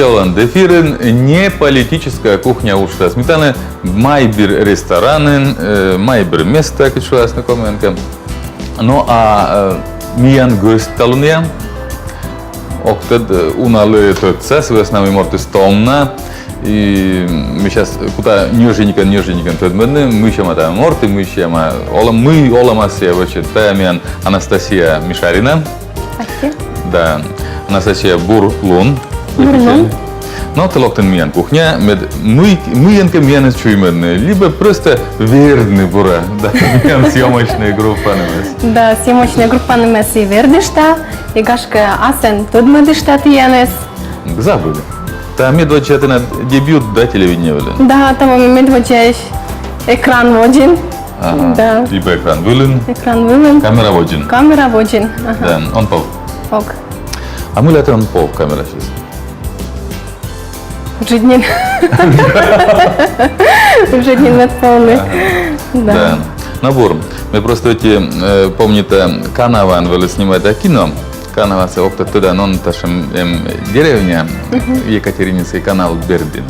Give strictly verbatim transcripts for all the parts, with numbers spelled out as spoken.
Оланныд эфирын «Не политическая кухня» уджтас. Ми тані майбыр ресторанын, э, майбыр места, кыдз шуасны комиянкӧ. Но а, э, миян гӧсть талунъя ог тӧд, э, уналы тӧдса, сы вӧсна мый мортыс том на. И ми час кута ньӧжйӧникӧн-ньӧжйӧникӧн тӧдмӧдны, мый сяма тайӧ морт, мый сяма, олӧ-, мый олӧмас сійӧ вообще. Тайӧ миян Анастасия Мишарина. Аттьӧ. Да. Анастасия, бур лун. Бур лун. Но тэ локтін миян кухняӧ, мед мый, мыйӧнкӧ миянӧс чуймӧдны, либӧ просто вердны бура, да, миян съёмочнӧй группанымӧс. Да, съёмочнӧй группанымӧс и вердышта, и гашкӧ асьныс тӧдмӧдышта тіянӧс. Забыли. Тайӧ медводдза тэнад дебют, да, телевидение вылын? Да, таво ме медводдзаысь экран водзын. Ага. Да. Либӧ экран вылын. Экран вылын. Камера водзын. Камера водзын. Ага. Да, он пов. Ок. А мыйла тэ он пов камерасьыс? Уджыд нин. Уджыд нин мед повны. Ага. Да. Да. Но бур. Ме просто ӧти, э, помнита, Канаваын вӧлі снимайтан кино. Канава — сійӧ, ог тӧд, тӧдан он, татшӧм эм деревня, Екатерининскӧй канал бердын.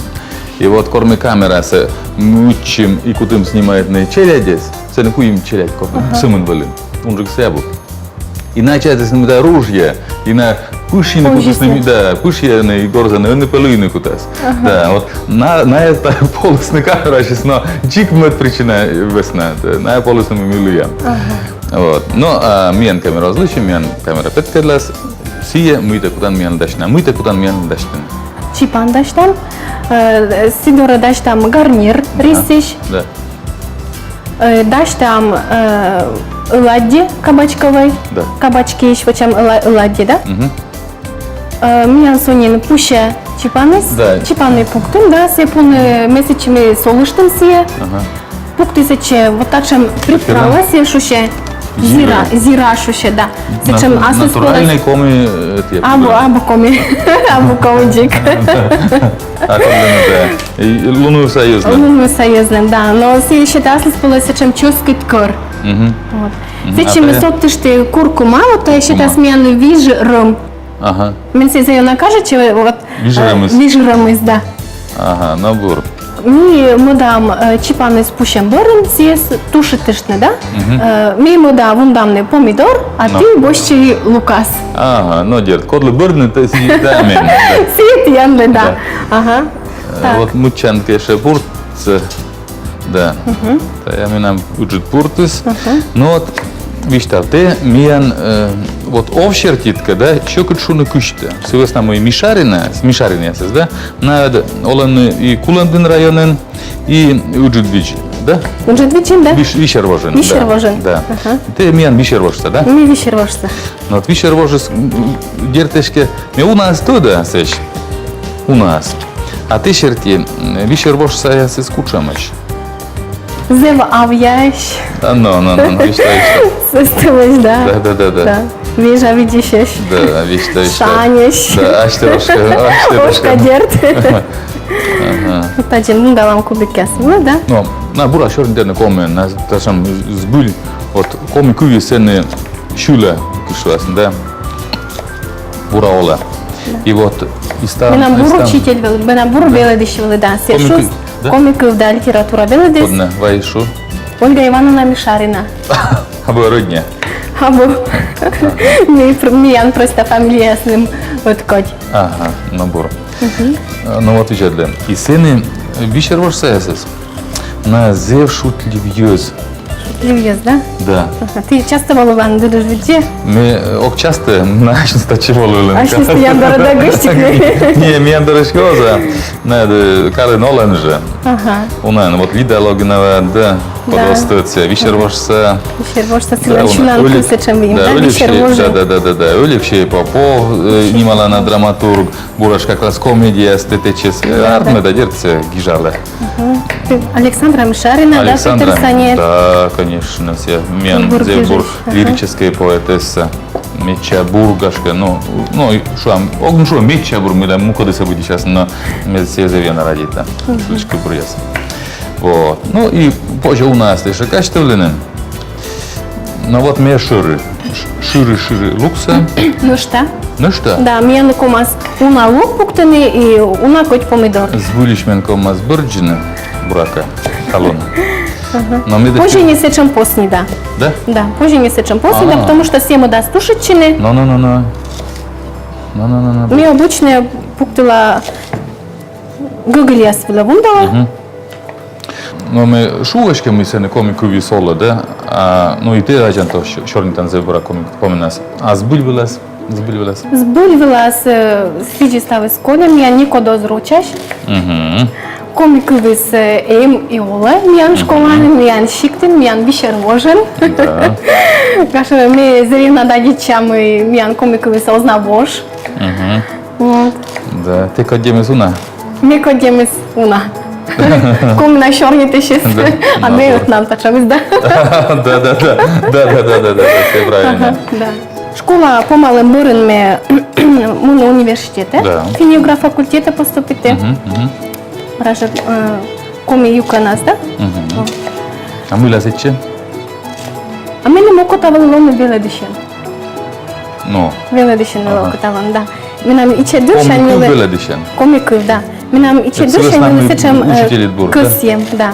И вот кор ми камерасӧ мыччим и кутім снимайтны челядьӧс, сэні куим челядь кор сӧмын вӧлі. Унджыксӧ абу. И найӧ чайтісны, мый тайӧ ружье, и найӧ пышйыны кутісны, да, пышйӧны и горзӧны, ӧні пӧ лыйны кутас. Ага. Да, вот на, найӧ тайӧ полісны камерасьыс, но дзик мӧд причина вӧсна, да, найӧ полісны, мый ми лыям. Ага. Вот. Но а миян камера оз лыддьы, миян камера петкӧдлас сійӧ, мыйта кутан миянлы дасьтыны. Мыйта кутан миянлы дасьтыны? Чипан дасьтам, э, сы дорӧ дасьтам гарнир рисысь. Да. Э, дасьтам, э, оладьи кабачковӧй. Да. Кабачкиысь вӧчам ола-, оладьи, да? Мгм. Э, миян со нин пусьӧ чипаныс. Да. Чипанӧй пуктім, да, сійӧ пуны ме сэтчӧ, ме солыштім сійӧ. Ага. Пуктім сэтчӧ вот татшӧм приправа, сійӧ шусьӧ. Зира. Зира. Зира шусьӧ, да. Сэтшӧм аслыспӧлӧс. Натуральнӧй коми, э, тайӧ. Абу, абу коми. Абу коми дзик. А кодлӧн, да. И лунвывса йӧзлӧн. Лунвывса йӧзлӧн, да. Но сійӧ сетӧ аслыспӧлӧс сэтшӧм чӧскыд кӧр. Мгм. Вот. Мгм. Сэтчӧ ме содтышті куркума, вот тайӧ сетас миянлы виж рӧм. Ага. Мен сійӧ ёна кажитчӧ, вот, виж рӧмыс. Э, виж рӧмыс, да. Ага, но бур. Ми мӧдам, э, чипаныс пусьӧм бӧрын сійӧс тушитыштны, да? Мгм. Э, ми мӧда вундамны помидор, а ті босьтчы лукас. Ага, но дерт, кодлы бӧрын, то есть и да, мен, да. Сійӧ тіянлы, да. Да. Ага. Э, так. Вот мыччан кӧ ещӧ пуртсӧ. Да. Мгм. Тайӧ менам ыджыд пуртыс. Мгм. Но вот висьтав, тэ миян, э, вот ов серти кӧ, да, сьӧкыд шуны кызьтӧ. Сы вӧсна мый Мишарина, Мишаринаясыс, да, найӧ олӧны и Кулӧмдін районын, и Ыджыдвидзын, да? Ыджыдвидзын, да. Виш-, Вишервожын, да. Вишервожын. Да. Ага. Тэ миян Вишервожса, да? Ми Вишервожса. Но вот Вишервожыс, м, м, дерт, эськӧ ме унаӧс тӧда сэсь. Унаӧс. А тэ серти, м, Вишервожсаясыс кутшӧмӧсь? Зэв авъяӧсь. А, но, но, но, но, висьтав, висьтав. Сӧстӧмӧсь, да. Да, да, да, да. Да. Вежавидзысьӧсь. Да, висьтав, висьтав. Шаньӧсь. Да, асьтӧ ошкӧ, асьтӧ ошкӧ. Ошкӧ, дерт. Ага. Тадзи мунгалам кубикъяс вылӧ, да? Но, найӧ бура сёрнитӧны комиӧн, найӧ татшӧм збыль, вот, коми кывйыс сэні сьылӧ, кыдз шуасны, да. Бура олӧ. Да. И вот, и став, менам и бур став учитель вӧлі, менам бур велӧдысь вӧлі, да. Сійӧ шуис, коми кыв, да? Коми кыв да литература велӧдіс. Коднӧ, вай шу. Ольга Ивановна Мишарина. Абу родня? Абу. Ага. Ми пр-, миян просто фамилияыс нин ӧткодь. Ага, но бур. Мгм. Э, но вот видзӧдлы. И сэні Вишервожсаясыс. Найӧ зэв шутлив йӧз. Шутлив йӧз, да? Да. Ага. Тэ частӧ волывлан Ыджыдвидзӧ? Ме, э, ог частӧ, но асьныс татчӧ волывлӧны. Асьныс тіян дорӧ да гӧститӧны. Не, миян дорӧ эськӧ оз, а найӧ, э, карын олӧны жӧ. Ага. Унаӧн, вот Лида Логинова, да, да. Просто Вишервожса. Вишервожса, да, сылӧн сьыланкыв сэтшӧм, да, Вишервожын. Да, да, да, да, да. Алексей Попов, э, нималана драматург. Бура как раз комедияястӧ тэчӧс. Да, да. Артмӧ да, дерт, сійӧ гижалӧ. Мгм. Александра Мишарина, да, Александра, Петерсонет? Да, конечно, сійӧ миян зэв бур, ага, лирическӧй поэтесса. Медся бур, гашкӧ, ну, ну, и шуам, ог нин шу медся бур, мый да мукӧдыс ӧбӧдӧсь, но ме сійӧс зэв ёна радейта. Мгм. Сылысь кывбуръяс. Вот. Ну и позьӧ унаӧс ещӧ казьтывлыны. Но вот ме шӧры. Ш-, шӧры, шӧры лукса. Ну что? Нӧшта? Да, миянлы ковмас уна лук пуктыны и уна кӧть помидор. Збыльысь мен ковмас бӧрддзыны, буракӧ, талун. Но ми... Позьӧ нин сэтшӧм посни, да. Да? Да, позьӧ нин сэтшӧм посни, да, потому что сійӧ мӧдас тушитчыны. Но, но, но, но. Но, но, но, но. Ми обычно пуктыла гӧгыльяс вылӧ вундала. Но ме шуа, эськӧ, мый сэні коми кывйыс олӧ, да? А, ну и тэ азьланьтӧ сё-, сёрнитан зэв бура коми поминас. А збыль вылас, збыль вылас. Збыль вылас, э, сідзи ставыс кольӧ, миян некод оз рочась. Мгм. Коми кывйыс, э, эм и олӧ миян школаын, миян сиктын, миян Вишер вожын. Да. Гашкӧ, ме зэв ёна радейта, мый миян коми кывйыс оз на вош. Мгм. Вот. Да, тэ коддзӧмыс уна. Ме коддзӧмыс уна. Комиӧн сёрнитысь. Да, А ме набор. Ӧтнам татшӧмыс, да. Да, да, да, да, да, да, всё правильно. Да. Школа помалӧм бӧрын ме муна университетӧ, Да. финн-югра факультетӧ поступитӧ. Мгм, мгм, Пражӧ, э, коми юкӧнас, да? Мгм. А мыйла сэтчӧ? А меным окота вӧлі лоны велӧдысьӧн. Ну. Велӧдысьӧн вӧлі окота лоны, да. Менам ичӧт дырсянь... Коми кыв велӧдысьӧн. Коми кыв, да. Менам ичӧт дырсянь вӧлі сэтшӧм, э, кӧсйӧм, да.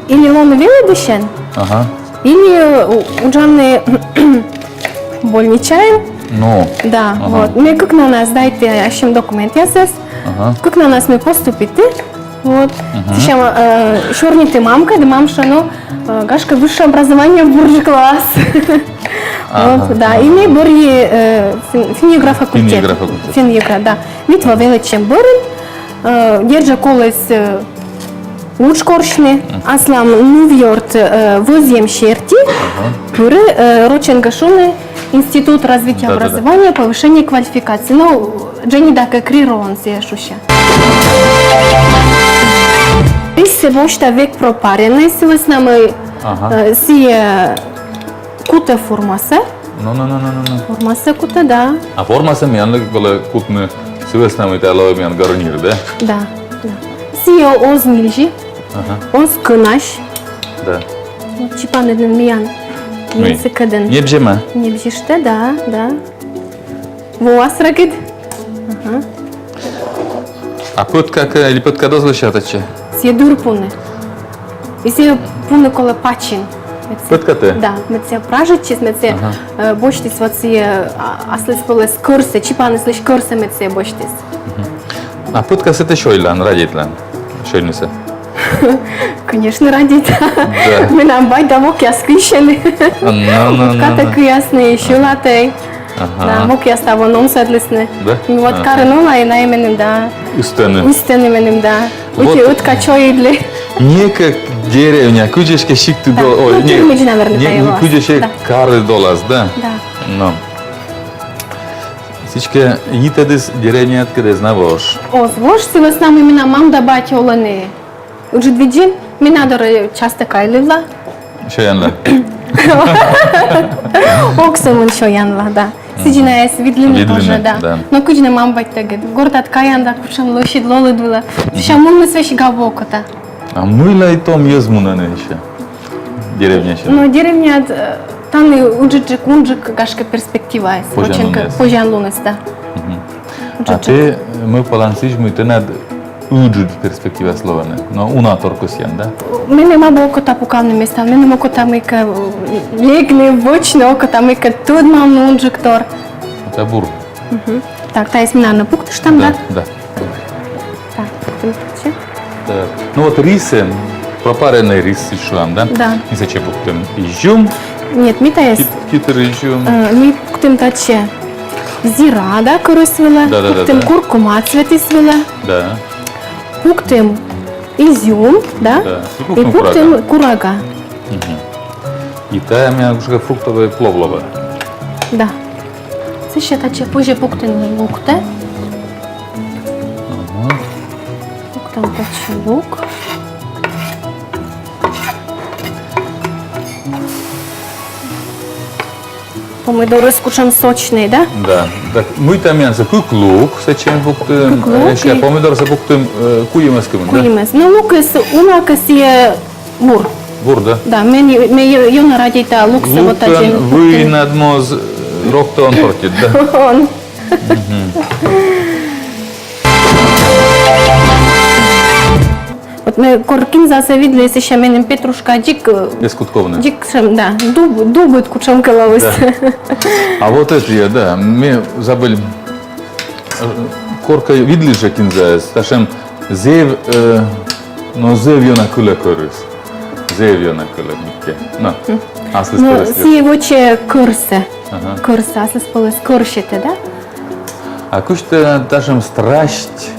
Или лоны велӧдысьӧн, Ага. или, э, у-, уджавны больничаын. Ну. Да, Ага. вот. Ме кыкнанас дайті ассьым документъясӧс. Ага. Кыкнанас ме поступиті. Вот. Сэтшӧм, э, сёрниті мамкӧд, мам шуӧ, ну, э, гашкӧ, высшее образование бурджык лоас. Ага, Вот, да. ага. И ме бӧрйи, э, фин-, финн-югра факультет. Финн-югра факультет. Финн-югра, да. Вит во велӧдчӧм бӧрын, э, дерт жӧ, коліс, э, удж корсьны, аслам нывъёрт, э, вӧзйӧм серти пыри, э, рочӧн кӧ шуны, Институт развития, да, да, да, образования, повышения квалификации. Ну, дженьыда кӧ, КРИРО-ӧн сійӧ шусьӧ. Риссӧ босьта век пропареннӧй, сы вӧсна мый, Ага. э, сійӧ кутӧ формасӧ. Ну, ну, ну, ну, ну, ну. Формасӧ кутӧ, да. А формасӧ миянлы колӧ кутны сы вӧсна мый тайӧ лоӧ миян гарнир, да? Да, да. Сійӧ оз ньыльзьы, ага, оз кынась. Да. Вот чипанныд нин миян. Мый? Нин сыкӧдын. Небзьӧма? Небзьыштӧ, да, да. Воас регыд. Ага. А пӧтка кӧ, или пӧтка оз лӧсьӧдчы? Сійӧ дыр пуны. И сійӧ пуны колӧ пачын. Пӧткатӧ? Да, мед сійӧ пражитчис, мед сійӧ, ага, э, босьтіс вот сійӧ, а, аслыспӧлӧс кӧрсӧ, чипаныслысь кӧрсӧ мед сійӧ босьтіс. Мгм. А пӧткасӧ тэ сёйлан, радейтлан сёйнысӧ? Конечно, радейта. Да. Менам бать да вокъяс кыйсьӧны. Ну, ну, ну, пӧткатӧ, ну, кыясны, сьӧлатӧ. Ага. Да, вокъяс таво номсӧдлісны. Да? Вот, ага, карын ола и найӧ меным, да. Ыстӧны. Ыстӧны меным, да. Вот. Ӧти ӧтка чойыдлы. Некод деревня, кыдз эськӧ сиктыд, да, ой, ну, не, Тырмидз, наверное, не, тайӧ, кыдз эськӧ, да, карыд олас, да? Да. Ну. Сідзкӧ, йитӧдыс деревняыдкӧд эз на вош. Оз вош, сы вӧсна мый менам мам да бать олӧны Ыджыдвидзын, ме на дорӧ часто кайлывла. Сёянла. Ог сӧмын сёянла, да. Сідзи найӧс видлыны тоже, да. Но кыдз нӧ мам-батьтӧгыд. Гортад каян да кутшӧм лӧсьыд лолыд вылӧ. Сэсся мунныс весиг абу окота. А мыйла и том йӧз мунӧны ещё деревнясьыс? Но деревняыд, э, тані ыджыдджык, унджык, гашкӧ, перспективаыс. Позянлуныс. Позянлуныс, да. Мгм. А тэ мӧвпалан сідз, мый тэнад ыджыд перспективаыс лоӧны, но уна тор кӧсъян, да? Меным абу окота пукавны местаын, меным окота мыйкӧ, э, лэбны, вӧчны, окота мыйкӧ тӧдмавны унджыктор. Это бур. Мгм. Так, тайӧс ми, наверно, пуктыштам, да? Да, да. Так, пуктам, пуктам. Так. Ну вот рисӧн, пропаренный рис, сідз шуам, да? Да. Ми сэтчӧ пуктам изюм. Нет, ми тайӧс... Кит-, китыр изюм. Э, ми пуктам татчӧ зира, да, кӧрыс вылӧ. Да, да, да, да. Пуктам куркума цветыс вылӧ. Да. Пуктам изюм, да? Да. И пуктам курага. Мгм. И тайӧ миян уже фруктовый плов лоӧ. Да. Сэсся татчӧ позьӧ пуктыны луктӧ. Ага. Пуктам татчӧ лук. Помидорыс кутшӧм сочный, да? Да. Так, мыйта миянсӧ, кык лук сэтчӧ пуктам. Кык лук, э, и помидорсӧ пуктам, э, куимӧс кымын, да? Куимӧс. Но лукыс уна кӧ, сійӧ бур. Бур, да? Да, ме, ме ё-, ёна радейта луксӧ вот аддзыны. Лукӧн выйнад моз, э, рок-то он портит, да? Он. Вот ме кор кинзасӧ видлі, сэсся меным петрушка дзик, э, эз кут ковны. Дзик сэтшӧм, да, дуб, дубыд кутшӧмкӧ лоис. Да. А вот это я, да, ме забыл. Э, коркӧ видлі жӧ кинзаӧс, татшӧм зэв, э, но зэв ёна кылӧ кӧрыс. Зэв ёна кылӧ мыйкӧ. Но, аслыспӧлӧс. Но сійӧ вӧчӧ кӧрсӧ. Ага. Кӧрсӧ, аслыспӧлӧс кӧр сетӧ, да? А кыдз тэ татшӧм страсть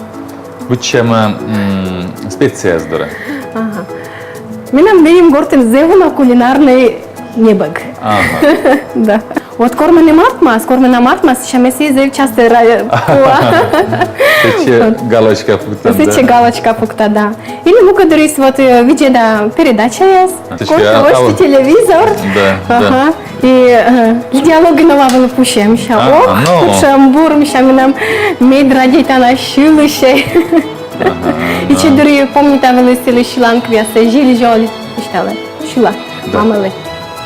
быдсяма, м, специяс дорӧ? Ага. Менам нин гортын зэв уна кулинарнӧй небӧг. Ага. Да. Вот кор меным артмас, кор менам артмас, сэсся ме сійӧс зэв частӧ ра-, пуа. Сэтчӧ галочка пукта, да? Сэтчӧ галочка пукта, да. Или мукӧддырйиыс вот, э, видзӧда передачаяс, а, кор ӧшти телевизор. Да, да. Ага. И, э, Лидия Логинова вӧлі пусьӧ, мися, ох, ну, кутшӧм бур, мися, менам мед радейтана сьылысьӧй. Ага. И ӧтик дырйи помнита вӧлі сылы сьыланкывъяссӧ, «Жиль-жоль», мися, вӧлі сьыла. Да. Мамӧлы.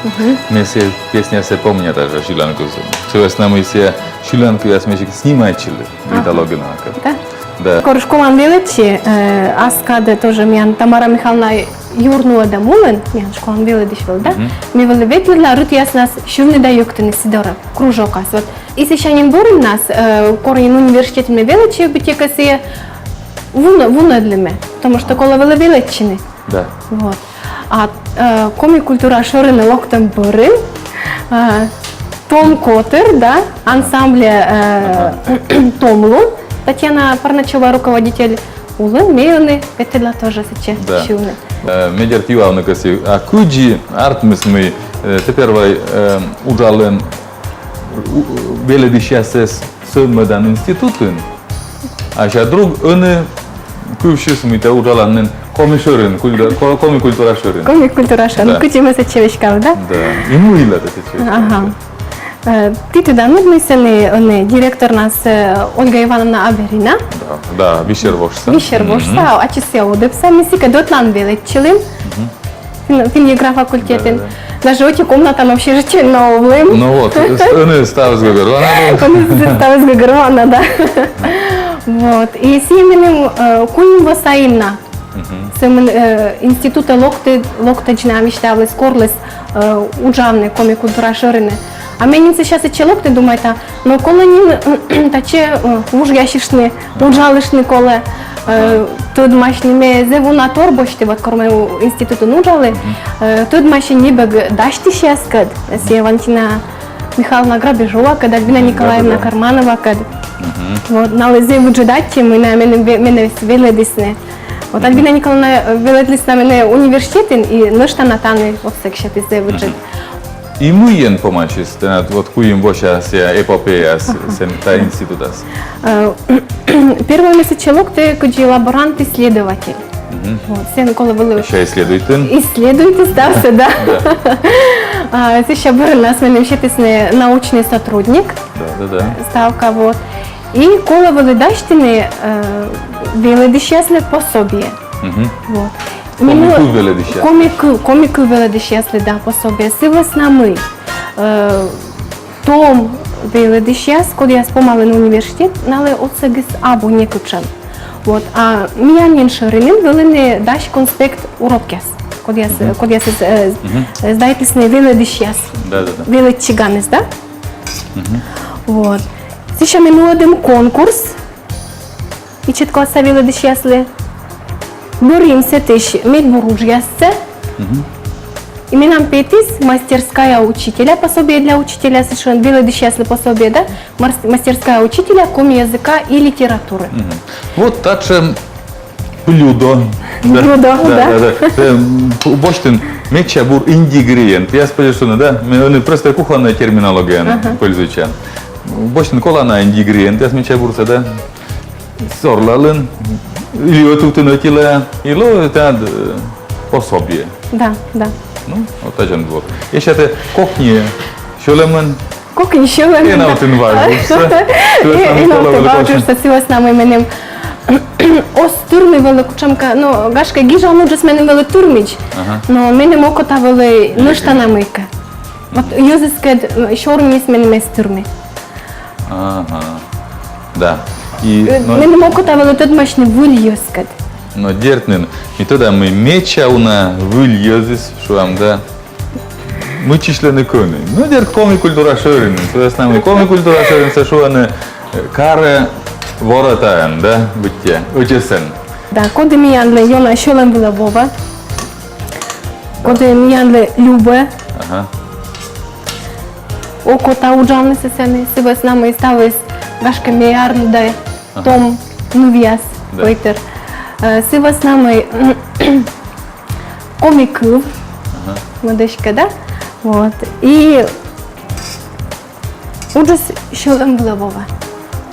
Мгм. Ме сійӧ песнясӧ помнита жӧ, сьыланкывсӧ. Сы вӧсна мый сійӧ сьыланкывъяс мися снимайтчылі Лидия Логиновакӧд. Да? Да. Кор школаын велӧдчи, э, ас кадӧ тоже миян Тамара Михайловна юрнуӧдӧм улын, миян школаын велӧдысь вӧлі, да? Мгм. Ми вӧлі ветлӧдлам рытъяснас сьывны да йӧктыны сы дорӧ, кружокас. Вот. И сэсся нин бӧрыннас, э, кор нин университетын ме велӧдчи быттьӧкӧ, сійӧ вунӧ-, вунӧдлі ме, потому что колӧ вӧлі велӧдчыны. Да. Вот. А, э, Коми культура шӧрын локтӧм бӧрын, э, «Том котыр», да, ансамбль, э, «Томлун», Татьяна Парначева руководитель улын, ме ӧні ветлӧдла тоже сэтчӧ сьывны. Э, ме дерт юавны кӧсйи, а кыдзи артмис, мый, э, тэ первой, э, уджалін у-, велӧдысьясӧс сӧвмӧдан институтын, а сэсся друг ӧні кывсьыс, мый тэ уджалан нин Коми шӧрын, культ-, ко-, Коми культура шӧрын. Коми культура шӧрын. Да. Кыдзи ме сэтчӧ веськалі, да? Да. И мыйла тэ сэтчӧ веськалі. Ага. Э, ті тӧданныд, мый сэні ӧні директорнас, э, Ольга Ивановна Аверина. Да, да, Вишер вожса. Вишер вожса, ачыс сійӧ Одӧпса, ми сыкӧд ӧтлаын велӧдчылім. Мгм. Фин-, финн-йӧгра факультетын. Да, да, да. Даже ӧти комнатаын общежитиеын на овлім. Ну вот, с-, ӧні ставыс гӧгӧрвоана. Ӧні ставыс гӧгӧрвоана, да. Вот. И сійӧ меным, э, куим во сайын на. Мгм. Сӧмын, э, институтӧ локтӧ-, локтӧдз на, мися, вӧлі корліс, э, уджавны Коми культура шӧрын. А ме нин сэсся сэтчӧ локті, думайта, но колӧ нин татчӧ, э, вужъясьыштны, уджалыштны колӧ, э, тӧдмасьны. Ме зэв уна тор босьті, вот кор ме у-, институтын уджалі, э, тӧдмасьны небӧг дасьтысьяскӧд, сійӧ Валентина Михайловна Грабежовакӧд, Альбина Николаевна Кармановакӧд. Мгм. Вот, налы зэв ыджыд аттьӧ, мый найӧ менӧ ве-, менӧс велӧдісны. Вот Альбина Николаевна, э, велӧдліс на менӧ университетын, и нӧшта на тані отсӧг сетіс зэв ыджыд. Мгм. И мыйӧн помасис тэнад вот куим вося сійӧ эпопеяыс, сэн та институтас? Э, первой ме сэтчӧ локті кыдзи лаборант-исследователь. Мгм. Вот, сэн колӧ вӧлі... Сэсся исследуйтін? Исследуйтін ставсӧ, да. Да. А, сэсся бӧрыннас меным сетісны научный сотрудник. Да, да, да. Ставка, вот. И колӧ вӧлі дасьтыны, э, велӧдысьяслы пособие. Мгм. Вот. Коми кыв велӧдысьяслы. Коми кыв, коми кыв велӧдысьяслы, да, пособие. Сы вӧсна мый, э, том велӧдысьяс, кодъяс помалӧны университет, налы отсӧгыс абу некутшӧм. Вот. А миян нин шӧрын нин вӧліны дась конспект урокъяс, кодъяс, кодъясӧс, э, сдайтлісны велӧдысьяс. Да, да, да. Велӧдчиганыс, да? Мгм. Вот. Сэсся ми нуӧдім конкурс ичӧт класса велӧдысьяслы. Бӧрйим сэтысь медбур уджъяссӧ. Мгм. И менам петіс «Мастерская учителя», пособие для учителя, сэтшӧм велӧдысьяслы пособие, да? Мас-, «Мастерская учителя коми языка и литературы». Мгм. Вот татшӧм блюдо. Блюдо, да. Да, да, да. Э, м, босьтін медся бур ингредиентъяс, пӧ шуны, да? Ме ӧні простӧй кухоннӧй терминологияӧн пользуйтча. Босьтін колана ингредиентъяс медся бурсӧ, да? Сорлалін, или ӧтувтін ӧтилы, и лоӧ тэнад, э, пособие. Да, да. Ну, вот татшӧм вот. Сэсся тэ кокни сьӧлӧмын. Кокни сьӧлӧмын, да. Эн ӧтув важ уджсӧ. Эн ӧтув важ уджсӧ, сы вӧсна мый меным оз тырмы вӧлі кутшӧмкӧ, но, гашкӧ, гижан уджыс меным вӧлі тырмис. Ага. Но меным окота вӧлі нӧшта на мыйкӧ. Вот йӧзыскӧд, м, сёрниыс меным эз тырмы. Ага. Да. И, э, но меным окота вӧлі тӧдмасьны выль йӧзкӧд. Но дерт нин, ми тӧдам, мый мича уна выль йӧзыс, шуам, да. Мыччысьлӧны кӧні. Но дерт, коми культура шӧрин. Сы вӧсна мый коми культура шӧринсӧ шуӧны, э, карӧ воротаӧн, да, быттьӧ, ӧтиӧн. Да, коді миянлы ёна сьӧлӧм вылӧ воӧ. Коді миянлы любӧ. Ага. Окота уджавнысӧ сэні, сы вӧсна мый ставыс, гашкӧ, ме арлыда, ага, том нывъяс, да, войтыр. Э, сы вӧсна мый коми кыв, ага, мӧдыськӧ, да? Вот. И уджыс сьӧлӧм вылӧ воӧ.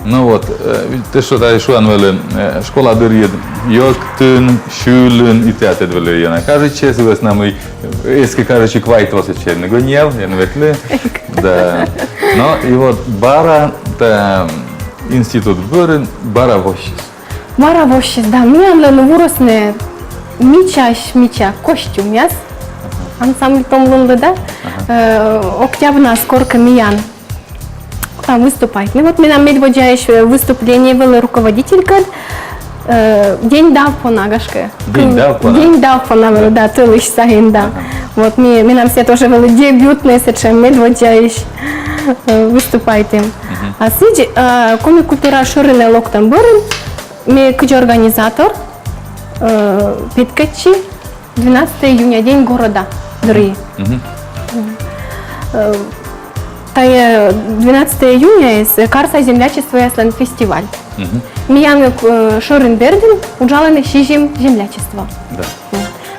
Но вот, э, тэ шуан, да, шуан вӧлі, э, школа дырйи йӧктін, сьылін, и тіян ӧд вӧлі ёна кажитчӧ, сы вӧсна мый, э, эськӧ кажитчӧ, квайт во сэтчӧ эг нӧ гӧньяв, эг нӧ ветлы. Да. Но и вот бара та институт бӧрын бара воссис. Бара воссис, да. Миянлы вурисны мичаысь мича костюмъяс. Ансамбль «Том лунлы», да? Ага. Э, октябрьнас коркӧ миян там выступайтны. Вот менам медводдзаысь, э, выступление вӧлі руководителькӧд, э, день дав понна, гашкӧ. День дав понна. День дав понна вӧлі, да, тӧлысь сайын, да. Ага. Вот ме-, менам сійӧ тоже вӧлі дебютнӧй сэтшӧм медводдзаысь, э, выступайтім. Мгм. А сідз, э, коми культура шӧринӧ локтӧм бӧрын ме кыдз организатор, э, петкӧдчи двенадцатое июня, День города дырйи. Мгм. Э, тайӧ двенадцатое июня эсійӧ карса землячествояслӧн фестиваль. Мгм. Миян, э, шӧрин бердын уджалӧны сизим землячество. Да.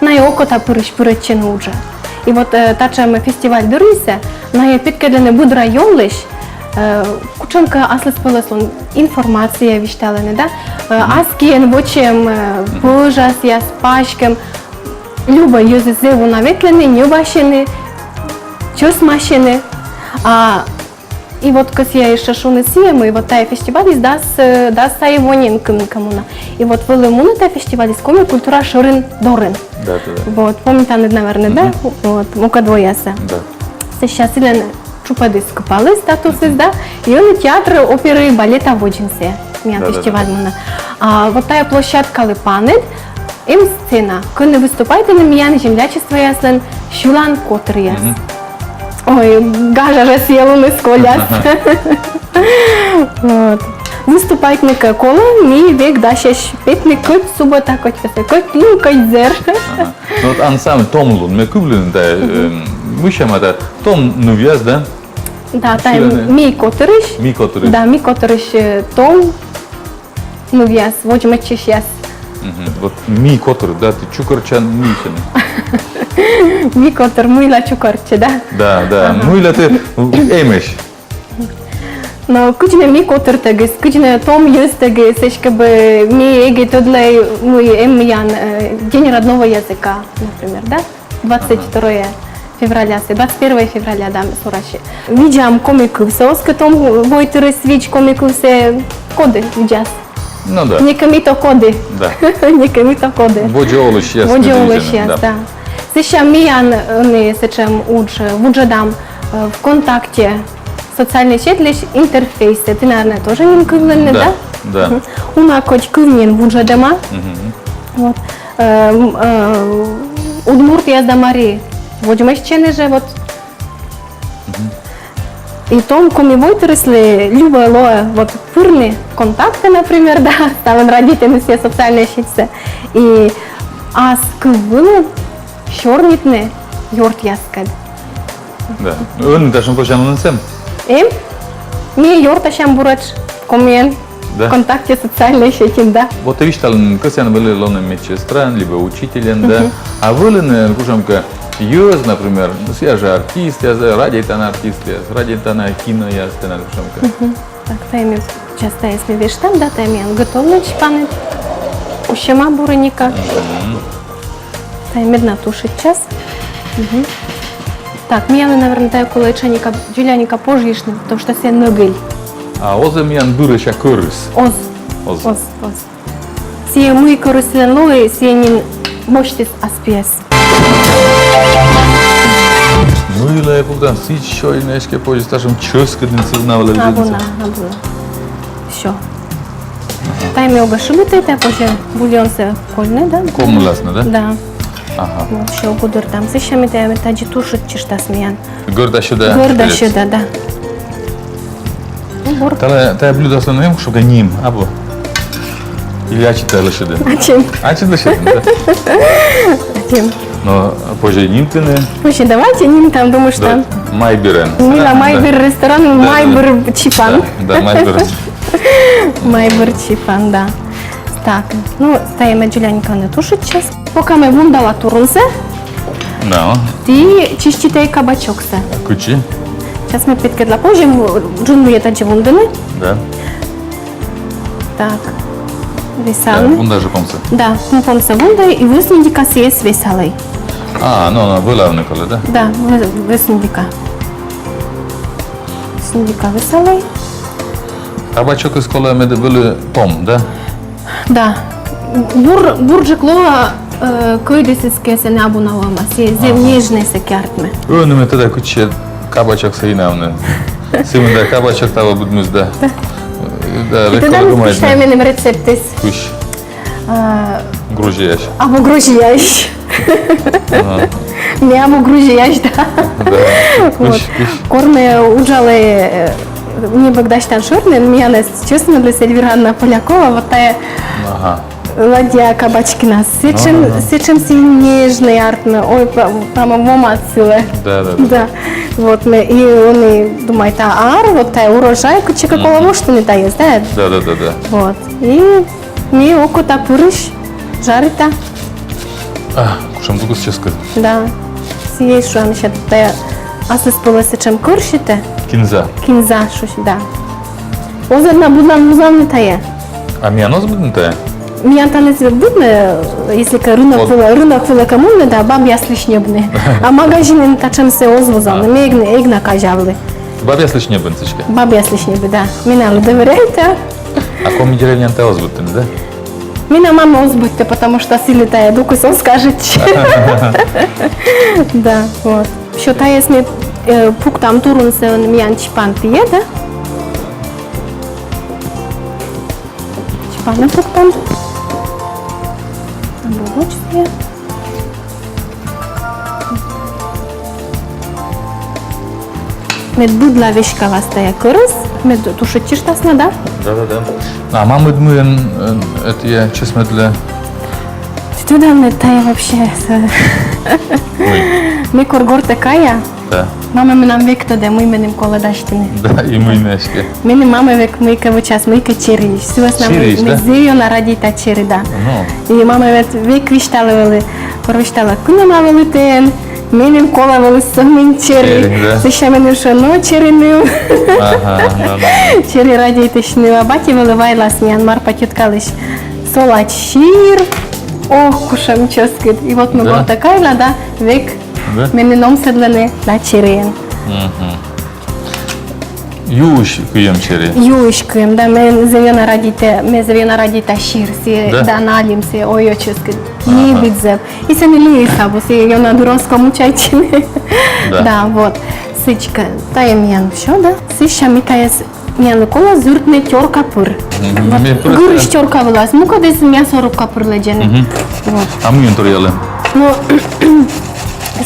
Найӧ окота пырысь пырӧдчӧны уджӧ. И вот, э, татшӧм фестиваль дырйисӧ найӧ петкӧдлӧны быд районлысь, э, кутшӧмкӧ аслыспӧлӧслун информация висьталӧны, да? Э, мгм, ас киӧн вӧчӧм, э, мгм, пӧжасъяс, паськӧм. Любӧй йӧзыс зэв уна ветлӧны, ньӧбасьӧны, чӧсмасьӧны. А, и вот кӧсъя ещӧ шуны сійӧ, мый вот тайӧ фестивальыс дас, э, дас сайӧ во нин кымын кӧ мунӧ. И вот вӧлі мунӧ тайӧ фестивальыс коми культура шӧрин дорын. Да, да, да. Вот, помнитанныд, наверное, да? Мгм. Вот, мукӧд воясӧ. Да. Сэсся сылӧн тшупӧдыс кыпаліс, статусыс, да? И ӧні театр оперы и балета водзын сійӧ. Миян, да, да, да, фестиваль мунӧ. А вот тайӧ площадкалы паныд эм сцена, кӧні выступайтӧны миян землячествояслӧн сьылан котыръяс. Мгм. Ой, гажа жӧ сійӧ луныс коляс. Вот. Выступайтны кӧ колӧ, ми век дасьӧсь петны кӧть субӧта, кӧть вӧсна, кӧть лун, кӧть зэр. Ага. Ну вот ансамбль «Том лун», ме кывлі нин, да, мгм, эм, мися, ма да, том нывъяс, да? Да, тайӧ «Ми котырысь». «Ми котырысь». Да, «Ми котырысь», э, том нывъяс, водзмӧстчысьяс. Мгм. Вот «Ми котыр», да, ті чукӧртчан мися. «Ми котыр», мыйла чукӧртчӧ, да? Да, да. Ага. Мыйла ті эмӧсь. Но кыдз нӧ ми котыртӧгыс, кыдз нӧ том йӧзтӧгыс, эськӧ бы ми эгӧ тӧдлӧй, мый эм миян, э, День родного языка, например, да? Двадцать второе февраля, сэ, двадцать первое февраля, да, сурасьӧ. Видзам коми кывсӧ, оскӧ том войтырыс видз коми кывсӧ, коді видзас? Ну да. Некӧ мыйта коді. Да. Некӧ мыйта коді. Водзӧ олысьяс. Водзӧ олысьяс, да. Сэсся миян ӧні сэтшӧм удж, вуджӧдам, э, ВКонтакте социальнӧй сетьлысь интерфейсӧ. Ті, наверное, тоже нин кывлінныд, да? Да. Мгм. Уна кодь кыв нин вуджӧдӧма. Мгм. Вот. Э, м, э, удмуртъяс да мари водзмӧстчӧны жӧ, вот. Мгм. И том коми войтырыслы любӧ лоӧ вот пырны ВКонтакте, например, да, ставӧн радейтӧны сійӧ социальнӧй сетьсӧ. И ас кыв вылын сёрнитны ёртъяскӧд. Да. Ӧні татшӧм позянлуныс эм? Эм. Ми ёртасям буретш комиӧн. Да. ВКонтакте социальнӧй сетьын, да. Вот тэ висьталін, кӧсъян вӧлі лоны медсестран, либӧ учительӧн, да. Мгм. А вӧліны кутшӧмкӧ йӧз, например, ну, сійӧ жӧ артистъяс, радейтан артистъяс, радейтан кинояс, тэнад кутшӧмкӧ. Мгм. Так, тайӧ ме, сейчас тайӧс ме вештам, да, тайӧ миян готовнӧй паныд. Усьӧма буренька. Мгм. Тайӧ медна тушитчас. Мгм. Так, миянлы, наверное, тайӧ колӧ этшаника, дзоляникӧ пожйыштны, потому что сійӧ нӧгыль. А оз-ӧ миян бырӧся кӧрыс? Оз. Оз. Оз, оз. Сійӧ мый кӧрыс сылӧн лои, сійӧ нин босьтіс ас пиӧс. Мыйла, Богдан, сідз сёйны, эськӧ позис татшӧм чӧскыдын сылы на вылӧ. Абу на, абу на. Всё. Тайме огӧ шыбиты, тайӧ позьӧ бульонсӧ кольны, да? Ковмыласны, да? Да. Ага. Вот, ещӧ гудыртам. Сэтчӧ ми тайӧ, тадзи тушитчыштас миян. Гӧрда сьӧда. Гӧрда сьӧда, да. Ну, бур. Тайӧ, тайӧ блюдослӧн эм кутшӧмкӧ ним, абу? Или ачыд тайӧ лӧсьӧдін? Ачым. Ачыд лӧсьӧдін, да? Ачым. Но позьӧ нимтыны. Вообще, давайте нимтам, думаю, что Майбырӧн. Мила, Да, Майбыр да. Ресторан, Да, да, Майбыр Чипан. Да, да, Майбыр. Майбыр Чипан, да. Так, ну, тайӧ ме дзоляник кӧ нин тушитчас. Пока ме вундала турунсӧ, Да. ті чиститӧй кабачоксӧ. Кучи. Сейчас ме петкӧдла, позьӧ, джын муйӧ тадзи вундыны. Да. Так, Да, весалны. вунда жӧ помсӧ. Да, ме помсӧ вунда и вӧсньыдика сійӧс весалӧй. А, но, но, вӧлавны колӧ, да? Да, вӧ-, вӧсньыдика. Вӧсньыдика весалӧй. Кабачокыс колӧ мед вӧлі том, да? Да. Бур, бурджык лоӧ, э, кӧйдыс эськӧ сэні абу на лоӧма. Сійӧ зэв нежнӧй сэк артмӧ. Ӧні ме тӧда, кутшӧм кабачоксӧ инавны. Сымында кабачок таво быдмис да. Да, Тӧдан, кысь тайӧ меным рецептыс. Кысь. А, Грузияысь. Абу грузияысь. Ага. Ме абу грузияысь, да. Да. Вот. Кысь, кысь. Кор ме уджалі, э, небӧг дасьтан шӧринын, миянӧс чӧсмӧдліс Эльвира Анна Полякова, вот тайӧ Ага. ладья кабачкинас. Сэтшӧм, Ага. сэтшӧм сійӧ нежнӧй артмӧ. Ой, пра-, прямо вомад сылы. Да, да, да. Да. Вот ме и ӧні думайта, ар, вот тайӧ урожай, кытчӧкӧ колӧ воштыны тайӧс, да? Да, да, да, да. Вот. И ме окота пырысь жарита. А, кутшӧм тукыс чӧскыд. Да. Сійӧ шуам, мися, тайӧ аслыспӧлӧс сэтшӧм кӧрситӧ. Кинза. Кинза шуысь, да. Оз ӧд на быдлаын вузавны тайӧ. А миян оз быдны тайӧ? Миян тані быдны, если кӧ рынок вылӧ, рынок вылӧ кӧ мунны, да, бабъяслысь ньӧбны. А магазинын татшӧмсӧ оз вузавны, ме эг на, эг на казявлы. Бабъяслысь ньӧбны сідзкӧ? Бабъяслысь ньӧбны, да. Менам доверяйтӧ. А коми деревняын тайӧ оз быдтыны, да? Менам мамӧ оз быдты, потому что сылы тайӧ дукыс оз кажитчы. Да, вот. Всё, тайӧс ми, э, пуктам турунсӧ, миян чипан тайӧ, да? Чипанӧ пуктам. Абу вочсӧ. Мед быдла веськалас тайӧ кӧрыс, мед тушитчыштас на, да? Да, да, да. А мамыд мыйӧн, э, ӧтія чӧсмӧдлӧ? Тӧдан, мед тайӧ вообще, э, Мый? Ме кор гортӧ кая, Да. мамӧ менам век тӧдӧ, мый меным колӧ дасьтыны. Да, и мый нӧ эськӧ. Меным мамӧ век мыйкӧ вӧчас, мыйкӧ чериысь. Сы вӧсна мый, Чериысь, да? ме зэв ёна радейта чери, да. Ну. И мамӧ мед век висьталӧ вӧлі, кор висьталӧ, кӧні ма вӧлі тэӧн, меным колӧ вӧлі сӧмын чери. Чери, да. Сэсся меным шуӧ, но, чери ныв. Ага, ну, ну. Чери радейтысь ныв, а батьӧ вӧлі вайлас миян Марпа тьӧткалысь солач сир. Ох, кутшӧм чӧскыд. И вот ме, да, гортӧ кайла, да, век, да, меным номсӧдлӧны, да, чериӧн. Мгм. Юысь кыйӧм чери. Юысь кыйӧм, да, ме зэв ёна радейта, ме зэв ёна радейта сир, сійӧ, да, налим, сійӧ, ой, ой, чӧскыд. Ага. Небыд зэв. И сэні лыйыс абу, сійӧ ёна дыр оз ков мучайтчыны. Да. Да, вот. Сідзкӧ, тайӧ миян всё, да. Сэсся ми тайӧс, миянлы колӧ зыртны тёрка пыр. Мгм. Вот. Ми просто гырысь тёрка вылас мукӧдыс, мясорубка пыр лэдзӧны. Мгм. Вот. А мыйӧн торъялӧ? Ну,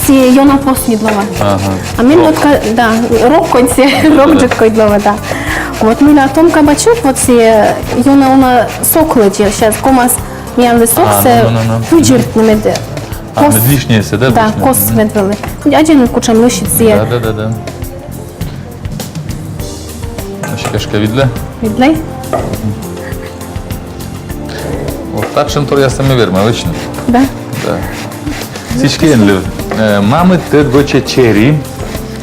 сійӧ ёна посни лоӧ. Ага. А мен вот ка-, да, рок кодь сійӧ, рокджык кодь лоӧ, да. Вот мыйла том кабачок, вот сійӧ ёна уна сок лэдзӧ. Сейчас ковмас миянлы соксӧ, а, ну, ну, ну, ну, пыдзыртны мед. А, кос, мед лишньӧйсӧ, да, да, лишньӧй. Кос, мгм, мед вӧлі. Аддзанныд, кутшӧм лӧсьыд сійӧ. Да, да, да, да. Эськӧ, эськӧ видлы. Видлы? Вот татшӧм торъяссӧ ми вермам вӧчны. Да? Да. Сідзкӧ, Эльвира, э, мамыд тӧд вӧчӧ чери,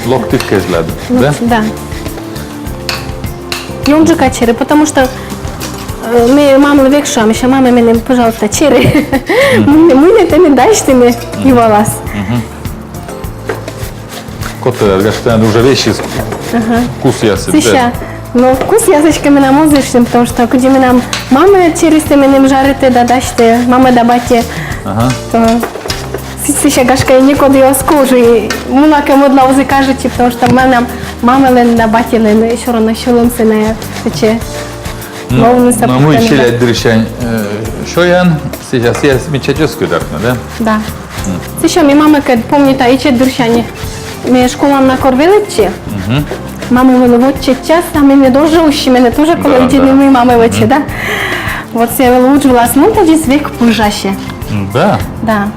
локтыд кежлад, да? Да. Ёнджыка чери, потому что, э, ме мамлы век шуа, мися, мамӧ, меным, пожалуйста, чери. Мгм. Мый нӧ, мый нӧ тэныд дасьтыны юалас. Мгм. Код тӧдӧ, гашкӧ, уже весис. Ага. Кусъясыд, да? Сэсся. Но кусъясыд эськӧ менам оз эштны, потому что кыдзи менам мамӧ черисӧ меным жаритӧ да дасьтӧ, мамӧ да батьӧ. Ага. То сідз сэсся, гашкӧ, некод и оз куж, и мунакӧ мӧдлаӧ оз и кажитчы, потому что менам мамӧлӧн да батьӧлӧн всё равно сьӧлӧмсӧ найӧ сэтчӧ. Ну, ловнысӧ но мый пуктӧны, да. Челядьдырсянь, э, сёян, сейчас я мича чӧскыд артмӧ, да? Да. Сэсся ме мамӧкӧд помнита ичӧтдырсянь. Ме школаын на кор велӧдчи. Мамӧ вӧлі вотчӧ час, а менӧ тоже уси, менӧ тоже колӧ видзӧдны, мый мамӧ вӧчӧ, да? Вот сійӧ вӧлі удж вылас мунтӧдзыс, век пӧжасьӧ. Да. Да.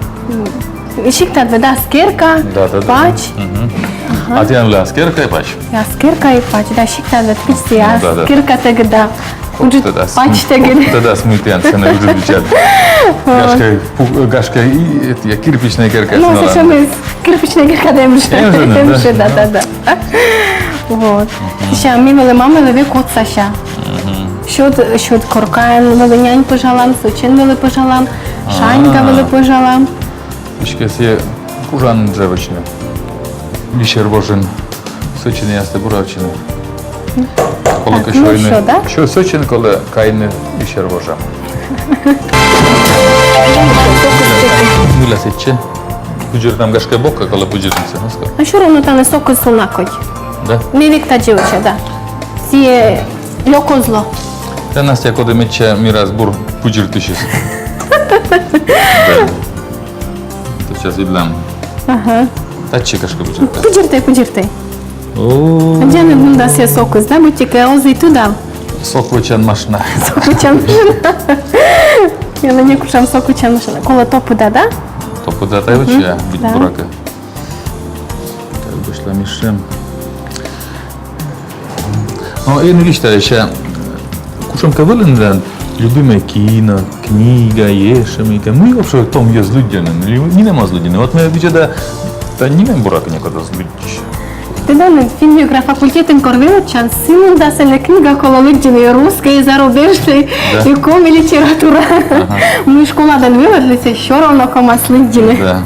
И сиктад вӧлі, да, аскерка, да, да, да, пач. Ага. А тіян вӧлі аскерка и пач? И аскерка и пач, да, сиктад вӧлі, кыдз сійӧ, ну, да, да, аскеркатӧг, да. Удж тӧдас, пачтӧг. Тӧдас, мый тіян сэні удж видзӧд. Гашкӧ, пу-, гашкӧ, и, это, я, кирпичнӧй керка. Ну, сэтшӧм кирпичнӧй керка да эм жӧ. Эм жӧ, да? Эм жӧ, да, да, да. Вот. Сэсся ми вӧлі мамӧлы век отсася. Сёт, сёт коркаӧн вӧлі нянь пӧжалам, сӧчӧн вӧлі пӧжалам, шаньга вӧлі пӧжалам. Эськӧ сійӧ кужан жӧ вӧчны. Висер вожын сӧчӧнъястӧ буравтчыны. Колӧ кӧ, ну, сёйны. Всё, да? Сё-, сӧчӧн колӧ кайны Висер вожӧ. Мыйла сэтчӧ? Пыдзыртам, гашкӧ, бокӧ колӧ пыдзыртны, ну что. А всё равно тані сокыс уна кодь. Да? Ме век тадзи вӧча, да. Сійӧ лёк оз ло. Да, Настя, коді медся мирас бур пыдзыртысьыс. Да. Сейчас видлам. Ага. Татчӧ, гашкӧ, пыдзыртӧй. Пыдзыртӧй, пыдзыртӧй. О. Аддзанныд мында сійӧ сокыс, да, быттьӧкӧ оз и тыдав. Сок вӧчан машина. Сок вӧчан машина. Меным некутшӧм сок вӧчан машина. Колӧ топыда, да? Топыда тай вӧча, быттьӧ, да, буракӧ. Так, вӧчлам миссем. Но эн висьталӧ, сэсся кутшӧмкӧ вӧліны да любимӧй кино, книга, ещӧ мыйкӧ. Мый вообще том йӧз лыддьӧны, ли-, нинӧм оз лыддьыны. Вот ме видзӧда, да нинӧм буракӧ некод оз лыддьысь. Тӧданныд, финн-угор факультетын кор велӧдчан, сы мында сэні книга колӧ лыддьыны и русскӧй, и зарубежнӧй, да, и коми литература. Ага. Мый школадӧн велӧдлыны, всё равно ковмас лыддьыны. Да.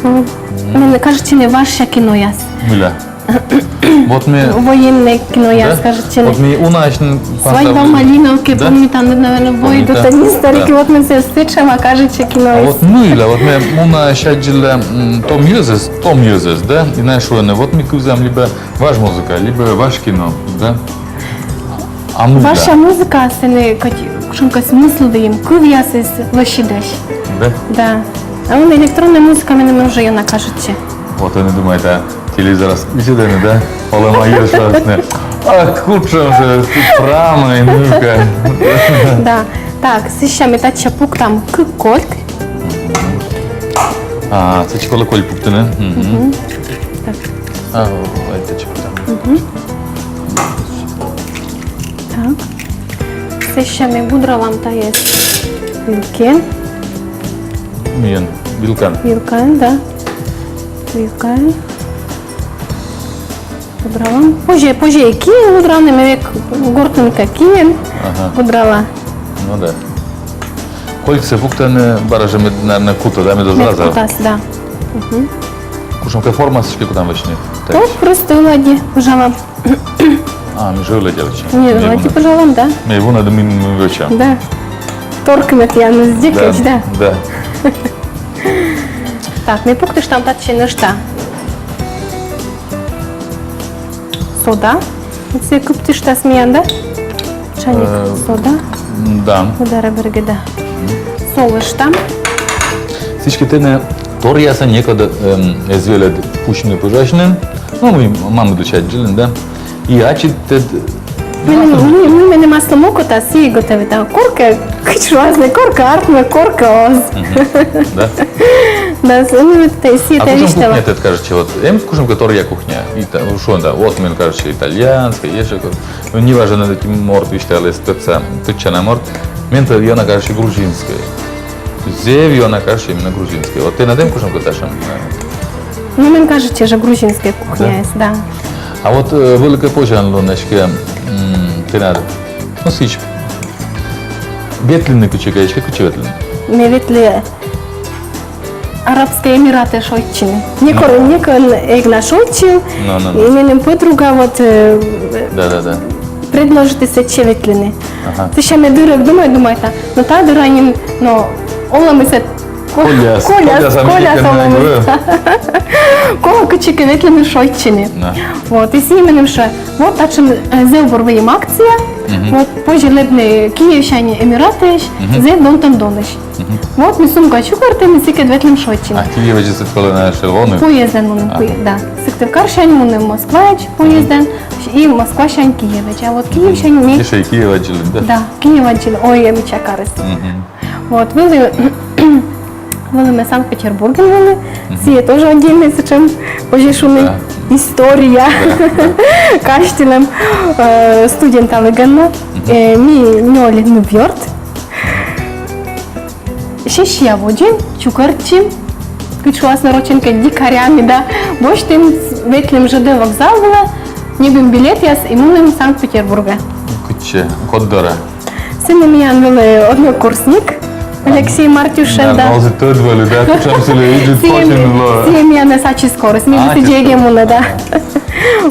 Вот. Меным кажитчӧны важся кинояс. Мыйла? Вот ме... Военнӧй кинояс, да, кажитчӧны. Вот ме унаысь... «Свадьба в Малиновке», да? Помнитанныд, наверно, «Бой до Танистарики». Да. Вот мен сэтшӧма кажитчӧ кинояс. А вот мыйла, вот ме унаысь аддзылі, м, том йӧзӧс, том йӧзӧс, да? И найӧ шуӧны, вот ми кывзам либӧ важ музыка, либӧ важ кино, да? А мыйла? Важся музыка, сэні кӧть кутшӧмкӧ смысл выйым, кывъясыс лӧсьӧдӧсь. Да? Да. А вот электроннӧй музыка меным уже ёна кажитчӧ. Вот ӧні думайта, телевизорас видзӧдӧны, да? Олӧма йӧз шуасны: «А кутшӧм жӧ прамӧй, ну-ка». Да. Так, сэсся ми татчӧ пуктам кык кольк. А, сэтчӧ колӧ кольк пуктыны. Мгм. Так. А, вот, вот, сэтчӧ пуктам. Мгм. Так. Сэсся ми гудралам тайӧс вилкаӧн. Миян вилкаӧн. Вилкаӧн, да. Вилкаӧн. Гудралам. Позьӧ, позьӧ и киӧн гудралны, ме век гортын кӧ киӧн гудрала. Ага. Ну да. Кольксӧ пуктӧны, бара жӧ мед, наверно, кутӧ, да, мед оз разав. Мед кутас, да. Мгм. Кутшӧмкӧ форма сэтчӧ кутам вӧчны? Так. Вот, просто оладьи пӧжалам. А, ми жӧ оладьи вӧчам. Ми оладьи пӧжалам, да. Ме вунӧді, мый, мый вӧчам. Да. Торкнӧ тіянӧс дзик, да? Да. Так, ми пуктыштам татчӧ нӧшта сода. Вот сійӧ кыптыштас миян, да? Чайник, э, сода. М, да. Удара берге, да. Мгм. Солыштам. Сідзкӧ, тэнӧ торъясӧ некод, эм, эз велӧд пусьны пӧжасьны. Ну, мый мамыдлысь аддзылін, да? И ачыд тэд... Меным, ми, ми, меным аслым окота сійӧ готовита. Коркӧ, кыдз шуасны, коркӧ артмӧ, коркӧ оз. Мгм. Да? Да, с-, ну, вот, э, сійӧ... А тэ кутшӧм висьтала. Кухня тэд кажитчӧ, вот, эм кутшӧмкӧ торъя кухня? Ита-, шуан да, вот мен кажитчӧ итальянскӧй, ещӧ кор-, ну, неважно, над этим морт висьталӧ, тӧдса, тӧдчана морт. Мен тэ ёна кажитчӧ грузинскӧй. Зэв ёна кажитчӧ именно грузинскӧй. Вот тэнад эм кутшӧмкӧ татшӧм? Ну, мен кажитчӧ жӧ грузинскӧй кухняыс, да. А вот, э, вӧлі кӧ позянлун эськӧ, м, тэнад, ну, сідз, ветлыны кытчӧкӧ, эськӧ кытчӧ ветлыны? Ме ветлі Арабскӧй Эмиратӧ шойччыны. Некор, некӧн эг на шойччы. Но, но, но. И меным подруга вот, э, да, да, да, предложитіс сэтчӧ ветлыны. Ага. Сэсся ме дыр эг думайт, думайта. Но та дыра нин, но олӧмыс эг Коляс, коляс, коляс, коляс, коляс. Колӧ кытчӧкӧ ветлыны шойччыны. Да. Вот, и сійӧ меным шуӧ: вот татшӧм, э, зэв бур выйым акция. Мгм. Вот, позьӧ лэбны Киевсянь Эмиратысь, мгм, зэв донтӧм донысь. Мгм. Вот, ми сумка чукӧртім, и сыкӧд ветлім шойччыны. А Киевӧдзыс колӧ на шел воны? Поездӧн мунім, ага, пое-, да. Сыктывкарсянь мунім Москваӧдз поездӧн, и Москвасянь Киевӧдз. А вот Киевсянь ми... Ещӧ и Киев аддзылін, да? Да, Киев аддзылі. Ой, ӧмидза карыс. Мгм. Вот, вӧлі, вӧлі ме Санкт-Петербургын вӧлі. Мгм. Сійӧ тоже отдельнӧй сэтшӧм, позьӧ шуны, да, история. Да, да. Казьтылӧм, э, студенталігӧн. Мгм. Э, ми нёль нывъёрт. Сессия водзын чукӧртчим, кыдз шуасны рочӧн кӧ, дикарями, да. Босьтім, ветлім ЖД вокзал вылӧ, ньӧбим билетъяс и мунім Санкт-Петербургӧ. Кытчӧ, код дорӧ? Сэні миян вӧлі однокурсник Алексей Мартюшев, да. Но, озыр тӧд вӧлі, да, кутшӧм сылы ыджыд козин лоӧ. Сійӧ миянӧс ачыс корис, ми... А, сідзи ачыс эгӧ мунӧ, да.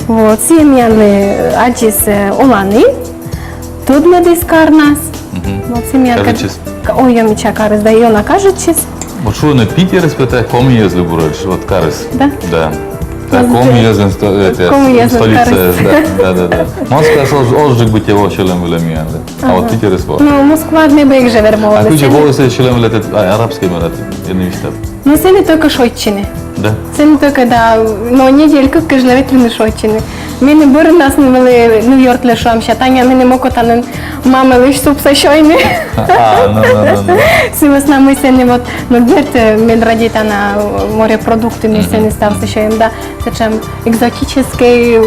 Вот, сійӧ миянлы аддзис, э, оланін, тӧдмӧдіс карнас. Мгм. Вот, сійӧ миянлы кажитчис. Ка-, ой, ӧмидза карыс, да, и ёна кажитчис. Вот шуӧны, Питерыс пӧ тайӧ коми йӧзлы буретш, вот карыс. Да? Да. Тайӧ коми йӧзлӧн сто-, это, коми йӧзлӧн столицаыс, карыс. Да, да, да, да. Москваыс оз-, озджык быттьӧ воӧ сьӧлӧм вылӧ миян. А вот Питерыс воӧ. Ну, Москва нӧ быттьӧ жӧ вермы. А кыдзи воӧ сьӧлӧм вылӧ, это, а, Арабскӧй Эмират, я не вижу. Ну, сэні только шойччыны. Да. Сэні только, да, но недель кык кежлӧ ветлыны шойччыны. Меным бӧрыннас нин вӧлі нывъёртлы шуам, сэсся Таня, меным окота нин мамӧлысь супсӧ сёйны. А, ну, ну, ну, ну. Сы вӧсна мый сэні вот, ну, дерт, э, мед радейтана, э, морепродукты, ми сэні ставсӧ сёйим, да. Сэтшӧм экзотическӧй,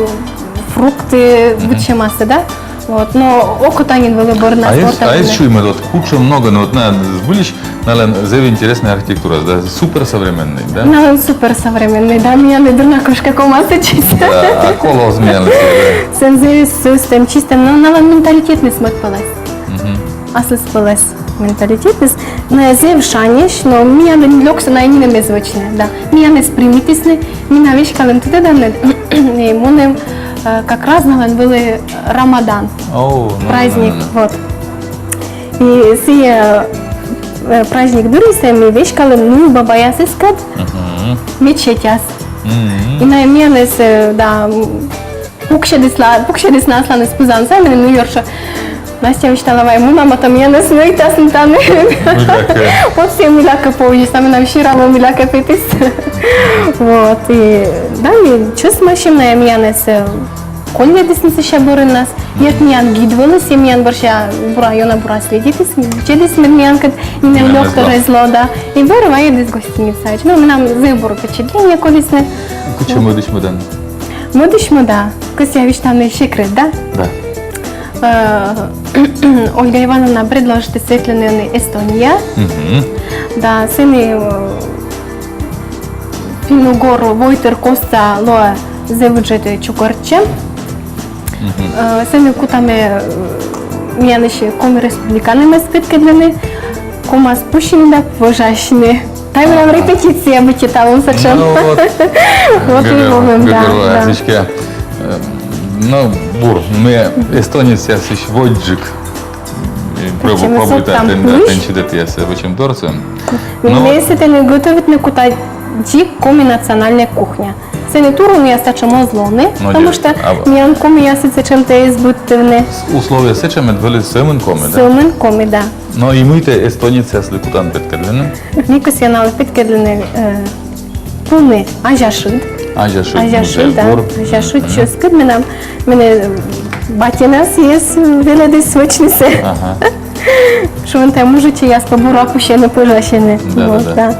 фрукты, быдсямасӧ, да. Вот, но окота нин вӧлі бӧрыннас. А эз, а эз шуимӧй, вот, кутшӧм ногӧн, вот, на, збыльысь, налӧн зэв интереснӧй архитектура, да, суперсовременнӧй, да? Налӧн суперсовременнӧй, да, миянлы дыр на кошкӧ, ковмас сэтчӧс. Да, а колӧ оз миянлы сійӧ, да? Сэн зэв сӧстӧм, чистӧм, но налӧн менталитетныс мӧд пӧлӧс. Мгм. Аслыспӧлӧс менталитетныс, но зэв шаньӧсь, но миянлы лёксӧ на нинӧм эз вӧчны, да. Миянӧс примитісны, ми на веськалім, тэ тӧдан, и мунім, э, как раз налӧн вӧлі Рамадан. О, ну, праздник, ну, ну, ну, вот. И сійӧ, э, праздник дырйи ми веськалім нывбабаясыскӧд мечетьас. Мгм. И на миянӧс, э, да, м, пуксьӧдісны, пуксьӧдісны асланыс пызан сайын, меным нывъёрт шуӧ: Настя, висьтала вай, мунам, а то миянӧс нӧйтасны тані. Мыйлакӧ. Вот сійӧ мыйлакӧ повзис, а менам сиралӧм мыйлакӧ петіс. Вот, и, да, ми чӧсмасим на, миянӧс, э, кольӧдісны сэсся бӧрыннас. Дерт, миян гид вӧлі, сійӧ миян бӧрся бура, ёна бура следитіс, видзӧдіс, мед миянкӧд нинӧм лёктор эз ло, да. И бӧр вайӧдіс гостиницаӧдз. Ну, менам зэв бур впечатление колисны. Кутшӧм мӧдысь мӧдан? Мӧдысь мӧда. Кӧсъя висьтавны секрет, да? Да. Э, Ольга Ивановна предложитіс ветлыны Эстония. Мгм. Да, сэні, э, финн-угор войтыр костса лоӧ зэв ыджыд чукӧртчӧм. Мгм. Э, сэні кутам, э, миянлысь Коми Республиканымӧс петкӧдлыны, ковмас пусьыны да пӧжасьны. Тайӧ менам репетиция быттьӧ талун сэтшӧм. Ну вот. Вот и лоӧ, да, да. Сідзкӧ, э, ну, бур, ми эстонецъясысь водзджык. И пробуйтам тэн, тэн сідз тайӧс вӧчӧмторсӧ. Ме сэтӧні готовитны кута дзик коми национальнӧй кухня. Сэні турунъяс сэтшӧм оз лоны, потому что миян комиясыд сэтшӧмтӧ эз быдтывны. Условия сэтшӧм, мед вӧлі сӧмын коми, да? Сӧмын коми, да. Но и мыйта эстонецъяслы кутан петкӧдлыны? Ме кӧсъя налы петкӧдлыны, э, пуны азяшыд. Азяшыд, азяшыд, да. Азяшыд чӧскыд менам, менӧ, э, батьӧнас эз велӧдыс вӧчнысӧ. Ага. Шуӧны, тайӧ мужичӧйяс пӧ бура пусьӧны, пӧжасьӧны. Да, да, да.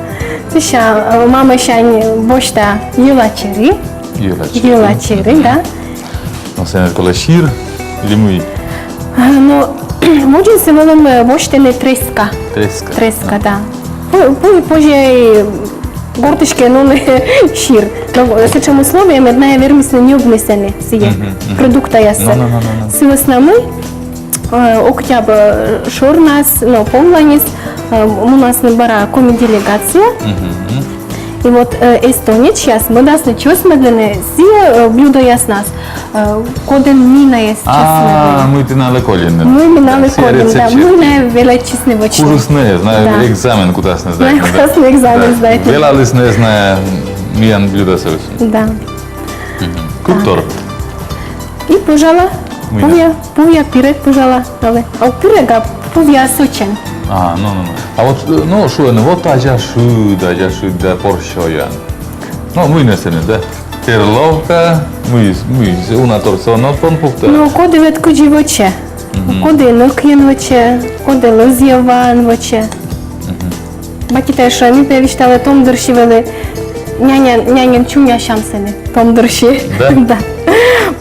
Сэсся, э, мамӧсянь босьта йӧла чери. Йӧла чери. Йӧла чери, да. Но сійӧ колӧ сир или мый? А, но водзынсӧ вӧлӧм, э, босьтӧны треска. Треска. Треска, да. По-, по-, позьӧ гортысь кӧ нуны сир. Но сэтшӧм условие, мед найӧ вермисны ньӧбны сэні сійӧ продуктъяссӧ. Сы вӧсна мый, э, октябрь шӧрнас, но, повланьыс, э, мунасны бара коми делегация. И вот, э, эстонецъяс мӧдасны чӧсмӧдлыны сійӧ, э, блюдояснас. Э, кодӧн ми найӧс честны. А, мый ті налы колинныд. Мый ми налы колинныд, да. Мый найӧ велӧдчисны вӧчны. Кужисны, знаю, экзамен кутасны сдайтны. Кутасны экзамен сдайтны. Велалісны, знаю, миян блюдосӧ. Да. Кык тор. И пӧжала. Пуя, пуя пирӧг пӧжала. А пирӧг, а пуя сӧчӧн. А, ну, ну, ну. А вот, э, ну, шуӧны, вот азьяс шыд, азьяс шыд да порсьӧян. Ну, мый нӧ сэні, да? Перловка, мый, мый, уна торсӧ он пуктӧ. Ну, коді ӧд кыдзи вӧчӧ. Коді нӧкйӧн вӧчӧ, коді лӧз йӧван вӧчӧ. Бакита шуӧ, ми пӧ висьталӧ, том дырсьы вӧлі няня, няньӧн чуньясям сэні, том дырсьы. Да? Да.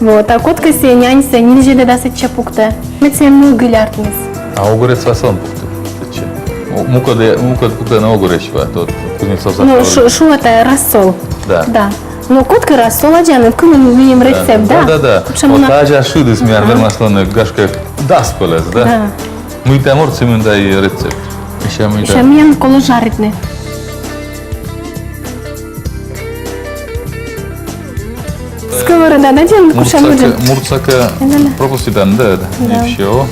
Вот, а кодкӧ сійӧ няньсӧ ньыльзьӧдӧ да сэтчӧ пуктӧ. Мед сійӧ мӧгыль артмис. А огурец васӧ он пуктӧ сэтчӧ? О, мукӧд, мукӧд пуктӧ на огурец ва, то Кузнецовса. Ну, шу-, шуӧ тайӧ рассол. Да. Да. Ну, кодкӧ рассол аддзан, кымын миян рецепт, да? Да, да, да. Вот азьяс шыдыс миян вермас лоны, гашкӧ, дас пӧлӧс, да? Да. Мыйта морт, сымында и рецепт. Ещӧ мыйта. Ещӧ миян колӧ жаритны. Скӧвӧрӧда да, аддзан, кутшӧм муртса кӧ, муртса кӧ пропуститан, да, да. Да. И всё.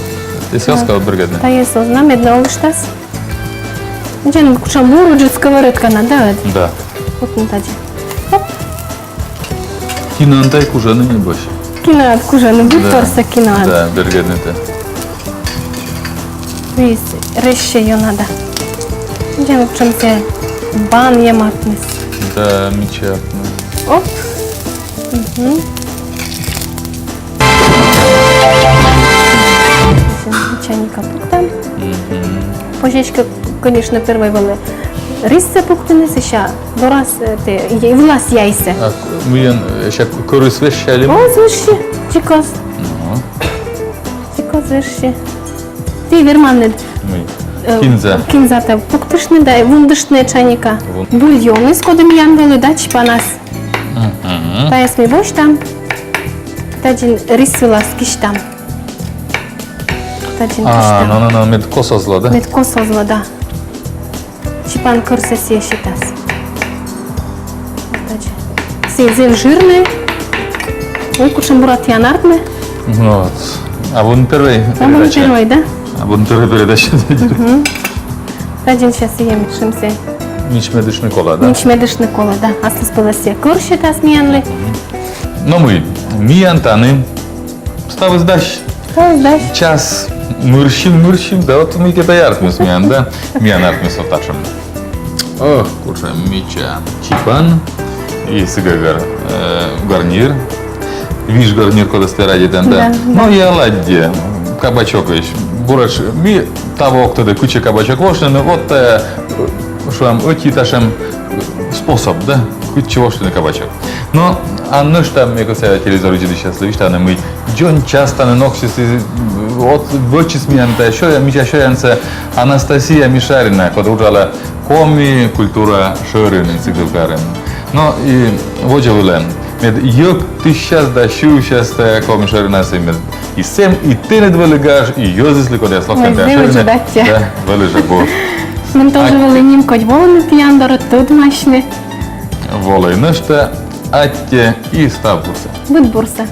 Эсійӧ оз ков бергӧдны. Тайӧс оз на, мед на олыштас. Аддзан, кутшӧм мур уджыд сковородка на, да, ӧд? Да. Вот на тадзи. Оп. Кинаӧн тай кужӧны, небось. Кинаӧн кужӧны, быдторсӧ кинаӧн. Да, бергӧдны тэ. Весь резчӧ ёна да. Аддзан, кутшӧм сійӧ банйӧм артмис. Да, мича артмис. Оп. Чайника пуктам. Позьӧ эськӧ, конечно, первой вӧлі риссӧ пуктыны, сэсся дорас, э, тэ, е-, вылас яйсӧ. А мыйӧн, э, эськӧ кӧрыс вежсьӧ али? Оз вежсьы, дзик оз. Ну. Дзик оз вежсьы. Тэ верман ӧд, э, кинза. Кинзатӧ пуктыштны да вундыштны чайника. Вун-. Бульоныс, коді миян вӧлі, да, чипанас. Мгм. Тайӧс ми босьтам. Тадзи рис вылас кисьтам. Тадзи кисьтам. А, ну, ну, ну, мед кос оз ло, да? Мед кос оз ло, да. Чипан кӧрсӧ сійӧ сетас. Тадзи. Сійӧ зэв жирнӧй. Ой, кутшӧм бура тіян артмӧ. Вот. Абу первой передача. Абу первой, да? Абу первой передача. Мгм. Тадзи сейчас сійӧ мичмӧдыштны колӧ, да? Мичмӧдыштны колӧ, да. Аслыспӧлӧс сійӧ кӧр сетас миянлы. Мгм. Но мый, миян тані ставыс дась. Ставыс дась. Час мырсим, мырсим, да вот мыйкӧ тай артмис миян, да? Миян артмис вот татшӧм. Ох, кутшӧм мича чипан. И сы гӧгӧр, э, гарнир. Виж гарнир, кодӧс тэ радейтан, да? Да, да. Но и оладьи. Кабачокысь. Буретш, ми таво ог тӧдӧ, кытчӧ кабачок вошны, но вот, э, шуам, ӧти татшӧм способ, да? Кытчӧ вошны кабачок. Но, а нӧшта ме кӧсъя телевизор видзӧдысьяслы висьтавны, мый дзонь час тані ноксьыслы, вот, вӧчис миян тайӧ сё-, мича сёянсӧ Анастасия Мишарина, коді уджалӧ Коми культура шӧрын Сыктывкарын. Но и водзӧ вылӧ, мед йӧктысьяс да сьывсьяс тайӧ Коми шӧрын асьныс и сэм, и тэныд вӧлі гаж, и йӧзыслы, кодъяс локтӧны тайӧ шӧрын. Да, вӧлі жӧ бур. Мен тоже вӧлі нимкодь волыны тіян дорӧ, тӧдмасьны. Волӧй нӧшта, аттьӧ и став бурсӧ. Быд бурсӧ.